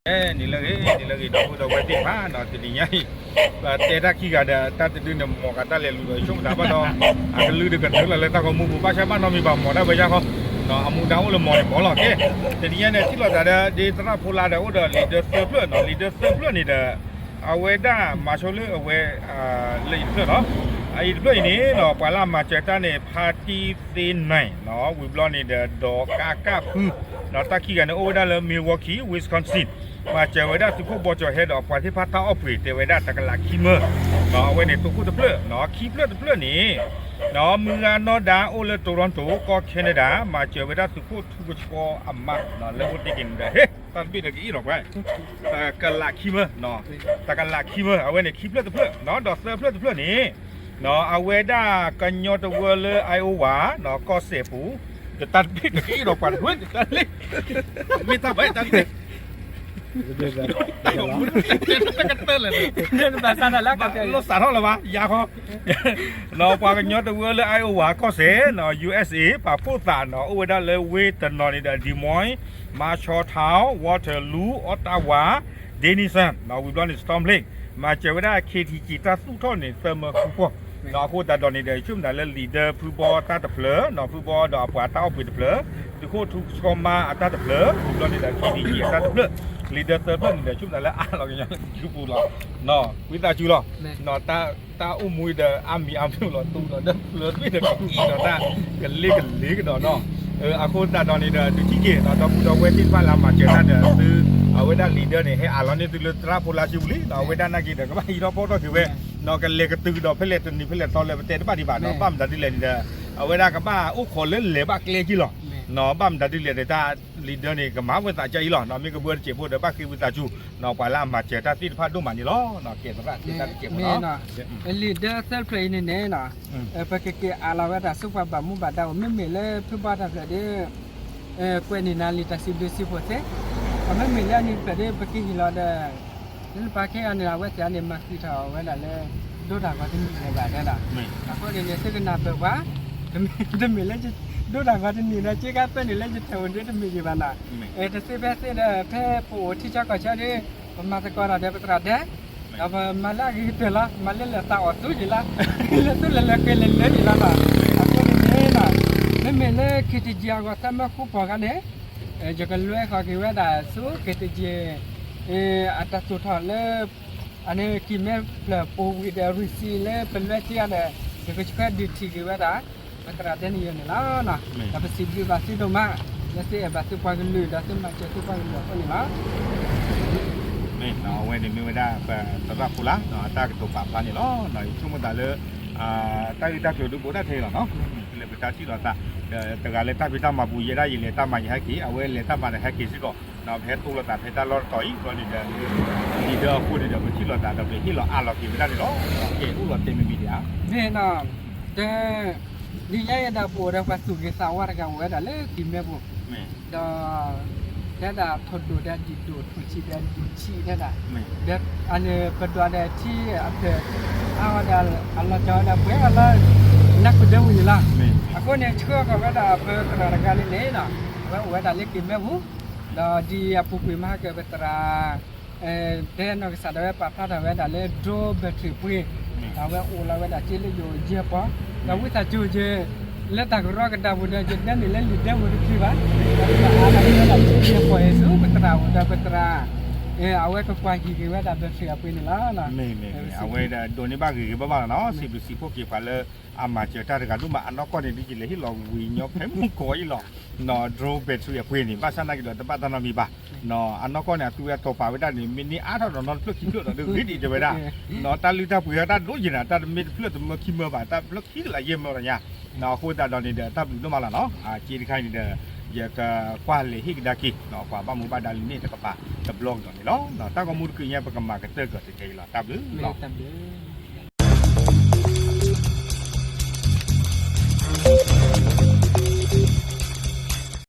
အဲ နံၤလၢအဂ့ၤ နံၤလၢအဂ့ၤ ဒီပုၢ်ဒီဝဲၢ်သ့ၣ်တဖၣ်နီၤ တနံၤညါအံၤ ပတဲတၢ်ခံဂၤဒီး တၢ်တဒုန့ၣ် မ်ကတၢ်လဲၤလူၤဒီး ဆိကမိၣ်တၢ်ဘၣ်ဒီး အကလုၢ်တကနုာ်လီၤလၢတၢ်ဂီၤမူပူၤ ဘၣ်ဆၣ်ဘၣ်နီတမံၤဘၣ် မ်တၢ်ဝဲယါဃီ အမူဒါအိၣ်လၢမ်န့ၣ်မ်လီၤကဲ တနံၤညါန့ၣ် ထံၣ်လိာ်သးဒီး ဒ်သရၣ်ဖိလါဒီး အိၣ်ဒီးလံာ်ဒၢသၢဖျၢၣ်နီၤ လံာ်ဒၢသၢဖျၢၣ်န့ၣ်ဒီး အဝဲဒၣ်မၤဆိလၢအဝဲ လၢအံၤတဖျၢၣ်နီၤ အအံၤတဖျၢၣ်အံၤန့ၣ်နီၤ ပှၤလၢအမၤစၢၤတၢ်န့ၣ် ဖါတံၢ်သ့နၢၤနီၤ ဝံၤဘျီန့ၣ်ဒီး ဒီးကးကးဖုနီၤ တၢ်ခံဂၤန့ၣ် အိၣ်ဝဲဒၣ်လၢ Milwaukee Wisconsin မၤစၢၤဝဲဒၣ်သုးခိၣ်ဘီကၠီၤဟဲဒီး ပှၤသ့ၣ်တဖၣ်တၢ်အီၣ်ပှ့ၤ တဲဝဲဒၣ်တကလးခံမၢ အဝဲန့ၣ် သုးခိၣ်တဖျၢၣ်နီၤ ခံဖျၢၣ်တဖျၢၣ်န့ၣ် နီၤ မုၢ်ဂၤနီၢ်ဒါအိၣ်လၢ Toronto ကီၢ် Canada မၤစၢၤဝဲဒၣ်သုးခိၣ်ထူကဆှီအမါနီၤ လၢအိၣ်တ့ၢ်က့ၤန့ၣ်ဒီး ဟ့ၣ် တၢ်တဘ့ၣ်ဒီးကအ့ၣ်လီၤပှၤ တကလးခံမၢ တကလးခံမၢ အဝဲန့ၣ် ခံဖျၢၣ်တဖျၢၣ်နီၤ ဒီးသၢဖျၢၣ်တဖျၢၣ်န့ၣ် နီၤ အဝဲဒၣ်ကညီတဝၢလၢ Iowa နီၤ ကီၢ်စဲၣ်ပူၤ တၢ်တဘ့ၣ်ဒီးကအ့ၣ်လီၤပှၤတဖျၢၣ်န့ၣ် တၢ်လ့ မ့ၢ်တၢ်ဘၣ်တၢ်လ့ တၢ်လ့ တၢ်ကတၢၢ်လဲၣ် လီၤစးထီၣ်လၢၤဘၣ် ယါဃီ နီၤ ပှၤကညီတဝၢလၢ Iowa ကီၢ်စဲၣ်နီၤ USA ပာ်ဖှိၣ်သးနီၤ အိၣ်ဝဲဒၣ်လၢဝ့ၢ်တနီၤန့ၣ်ဒီး Des Moines, Marshalltown, Waterloo, Ottawa, Denison နီၤ ဝံၤဘျီန့ၣ် Storm Lake မၤစၢၤဝဲဒၣ် K T G တၢ်သူၣ်ထီၣ်န့ၣ် သၢမၢဃုဖှီၣ်နီၤ အဃိသတးဒီးန့ၣ်ဒီး ဆိကမိၣ်သးလၢ လံာ်ဒၢဖုဘီတၢ်တဖျၢၣ်နီၤ ဖုဘီဒီးအပှၤတၢ်အီၣ်ပှ့ၤတဖျၢၣ် သုးခိၣ်ထူကဆှီမါအတၢ်တဖျၢၣ် ဝံၤဘျီန့ၣ်ဒီး K T G အတၢ်တဖျၢၣ် လံာ်ဒၢသၢဖျၢၣ်န့ၣ်ဒီး ဆိကမိၣ်သးလၢအါလီၤကညီလၢကယူပူၤလီၤ ဝံသးစူၤလီၤ တၢ်အိၣ်မူအံၤဒီး အါမံၤအါမံၤလီၤ တူဒီးဒီးဖျၢၣ်တဘ့ၣ်ဒီး ကလ့ကလ့ကဒီးနီၤ အဃိသတးဒီးန့ၣ်ဒီး သုထံၣ်က့ၤဒီပုၢ်ဒီဝဲၢ်သ့ၣ်တဖၣ်လၢအမၤစၢၤတၢ်ဒီး သု အဝဲဒၣ်လံာ်ဒၢန့ၣ် ဟဲအးလီၤန့ၢ်သုလၢသရၣ်ဖိလါစုပူၤလံ အဝဲဒၣ်နာ်က့ဒီး ကဘၣ်ဟံးထီၣ်ဖီၣ်ထီၣ်က့ၤဝဲ ကလဲၤကတုၤကဒီးဖဲလဲၣ်တနံၤဖဲလဲၣ်သီလဲၣ် ပတဲတဘၣ်ဒံးဘၣ်နီၤ ဘၣ်မတၤဒ်လဲၣ်န့ၣ်ဒီး အဝဲဒၣ်ကဘၣ်အိၣ်ခိးလၢလဲၤဘၣ်ကျဲက့လီၤ ဘၣ်မတၤဒ်လဲၣ်ဒီး တၢ်လံာ်ဒၢန့ၣ် ကမၤဝဲသးကအံၤလီၤ မ့ၢ်ကဘၢတစဲးဖိဒီး ဘၣ်ဃ့ဝံသးစူၤ ပှၤလၢအမၤစၢၤတၢ်သ့ၣ်တဖၣ်ဒိၣ်မးန့ၣ်လီၤ ကဲသရၣ်သ့ၣ်တၢ်တစဲးဖိနီၤ လံာ်ဒၢသၢဖျၢၣ်အံၤန့ၣ်န့ၣ် ပကက့ၤအးလီၤဝဲဒၣ်ဆူပှၤဘၣ်မူဘၣ်ဒါအိၣ် မ့မ့ၢ်လၢဖုဘီတၢ်ဖျၢၣ်ဒီး ကွဲးန့ၢ်နၤလံာ်တၢ်စံးဘျုးစံးဖှိၣ်သ့ ပမ့မ့ၢ်လၢအနံၤတဖျၢၣ်ဒီး ပကဟ့ၣ်လီၤဒီး လၢပာ်ကဲအီၤန့ၣ် အဝဲသ့ၣ်န့ၣ် မၤဃံးထီၣ်ဝဲဒၣ်လၢ ဒိတၢ်ဂီၤတနံၤန့ၣ်ဘၣ်ဒၣ် အဃိန့ၣ်န့ၣ် သုကနၢ်ပၢၢ်ပှၤ တမ့ၢ်လၢ ဒိတၢ်ဂီၤတနံၤဒီး က့ကါပဲန့ၣ်လၢယထၢၣ်အိၣ်ဒၣ်တမ့ၢ်ယံၤဘၣ်နီၤ တသ့ဖဲသ့ဒီး ဖဲပအိၣ်ထံဆၢကီၢ်ဆၢဒီး ပမၤသကိးတၢ်ဒီးပသရၣ်ဒဲး ဒီးပမၤလၢအဂ့ၤကတၢၢ်လီၤ မၤလၢလဲၤသးအီၣ်သူယံၤလီၤ လၢသူလၢလဲၤဃဲၤလဲၤလၢယံၤလီၤနီၤ အဃိန့ၣ်န့ၣ်နီၤ မ့မ့ၢ်လၢ K T G အဂီၢ်သၢမၢဃုဖှီၣ်ခါန့ၣ် ယကလွဲဃီၤက့ၤဝဲဒၣ်ဆူ K T G အတၢ်သူၣ်ထီၣ်လၢ အန့ၣ်ကံၢ်မဲဖျၢၣ်ပူၤဝံၤဒီး ရံၣ်စံလၢပလွဲထံအီၤဒီး ယကဆှၢဒုးထံၣ်က့ၤဝဲဒၣ် ပသရၣ်ဒဲးန့ၣ်ယဲန့ၣ်လီၤ. ဒီးပစံးဘျုးဘၣ်သုဒိၣ်မး လၢသုအဲၣ်ဘၣ်သုပှၤကလုာ် ဒီးသုမၤစၢၤသုပှၤကလုာ်အဃိန့ၣ်လီၤ. မ့ၢ်အဝဲန့ၣ်မ့ၢ်ဝဲဒၣ် ပသရၣ်ဖိလါ အတၢ်ကတိၤပာ်ဖျါန့ၣ်လီၤ. ယဆိကမိၣ်သးလၢ တၢ်ဂ့ၢ်တၢ်ကျိၤဒုးကအိၣ်ဒၣ်ထဲအံၤလီၤနီၤ. လၢပတၢ်ထံၣ်လိာ်သး ဒီးတဂၤလၢတၢ်ဖံးတၢ်မၤပူၤ ယဲဒၣ်ယလဲၤတၢ်မၤယဟဲက့ၤ အဝဲလဲၤတၢ်မၤဒီးဟဲက့ၤစ့ၢ်ကီး ပဟဲတိၢ်လိာ်သးဖဲတၢ်လီၢ်တတီၤအံၤ ဘျီန့ၣ်ဒီး လံာ်ဒၢအဃိန့ၣ်ဒီး ပထံၣ်လိာ်သးဒီးပဟ့ၣ်လီၤအးလီၤက့ၤဝဲဒၣ်န့ၣ်လီၤ. ကဲအိၣ်လီၤတဲာ်မံၤမံၤဒံးဧါ. မ့ၢ်နီၤ ဒီး ဒ်ယဲယဲဒၣ်ပအိၣ်ဒီးပှၤသူၣ်ဂ့ၤသးဝါတဂၤအိၣ်ဝဲဒၣ်လၢကံၢ်မဲပူၤ ဒီး တဲဒၣ်ထိၣ်ဒိၣ်ဒီးဒံၣ်ဒိၣ်ထိၣ်ဆံးဒီးဒံၣ်ဆံးတဲဒၣ် ဒီးအန့ၣ်ပဒွးဒီးထံအဖျၢၣ် အါဝဲဒၣ်အလီၤကၢ်ဝဲဒၣ်ပှဲၤအီၤလၢ နၢ်ခူၣ်ဒၢဝံၤန့ၣ်လီၤ. အဃိန့ၣ် ဆှၢဃီၤဝဲဒၣ်ပသရၣ်တဂၤလံန့ၣ်နီၤ အဝဲအိၣ်ဝဲဒၣ်လၢကံၢ်မဲပူၤ ဒီးဒ်အပူၤကွံာ်မဟါကၢၣ်ပသရၣ် ဒဲနီၢ်ကစၢ်ဒၣ်ဝဲပာ်ဖျါထီၣ်ဝဲဒၣ်လၢ drone battery အပှ့ၤ ဒီးအဝဲအိၣ်လီၤဝဲဒၣ်က့လၢယအိၣ်ယဲၢ်ပီၢ် ဒီးဝံသးစူၤယ လၢတၢ်ကရီကဒါပူၤဒီး ယဒၢန့ၢ်လၢလံာ်ဒၢပူၤတချံဘၣ် ဒီးအါထီၣ်ဝဲဒၣ်က့ယဲၢ်ပီၢ်အံၤဆူ ပသရၣ်အိၣ်ဒီးပသရၣ် အဝဲကကွၢ်ဟံၣ်က့ၤဝဲဒၣ် battery အပှ့ၤန့ၣ်လီၤ. မ့ၢ်မ့ၢ်မ့ၢ် အဝဲဒၣ်ဒိးန့ၢ်ဘၣ်ဂ့ၤဂ့ၤဘၣ်ဘၣ်လီၤနီၤ စံးဘျုးစံးဖှိၣ်က့ၤပှၤလၢ အမၤစၢၤတၢ်တဂၤဒိၣ်မး အနီၢ်ကီၢ်န့ၣ် ဒ်ယလဲၤဟ့ၣ်လီၤဝံၤညီဖဲမုၢ်ကီၢ်အံၤလီၤ drone battery အပှ့ၤန့ၣ် ဘၣ်ဆၣ်နာ်က့ၤဒီးတဘၣ်တၢ်နီတမံၤဘၣ် အနီၢ်ကီၢ်န့ၣ် အသူဝဲအတီၤပာ်ဝဲဒၣ်န့ၣ် မ့ၢ်န့ၢ်အါထီၣ်ဒီးနီတဖျၢၣ်ခံဖျၢၣ်ဒီး ဂ့ၤဒံးတဲဝဲဒၣ် တၢ်လုၢ်တၢ်ပှ့ၤတၢ်ဒိၣ်ယဲၢ်န့ၣ် တၢ်တမ့ၢ်တဖျၢၣ်တမၢခံမၢဘၣ် တၢ်ဖျၢၣ်ခံကလးယဲၢ်မၢတညါ အဃိသတးဒီးန့ၣ်ဒီး တၢ်ဘျုးဒိၣ်မးလီၤနီၤ အက့တခါအံၤန့ၣ်ဒီး ယကကွၢ်လဲၤဟ့ၣ်ကဒါက့ၤ ပှၤဘၣ်မူဘၣ်ဒါလံန့ၣ်တကပၤတဘျီကဒီးန့ၣ်လီၤ တၢ်ဂီၤမူတကုးညါ ပကမၤကတၢၢ်ကီးတကဲအံၤလီၤ တၢ်ဘျုးလီၤ.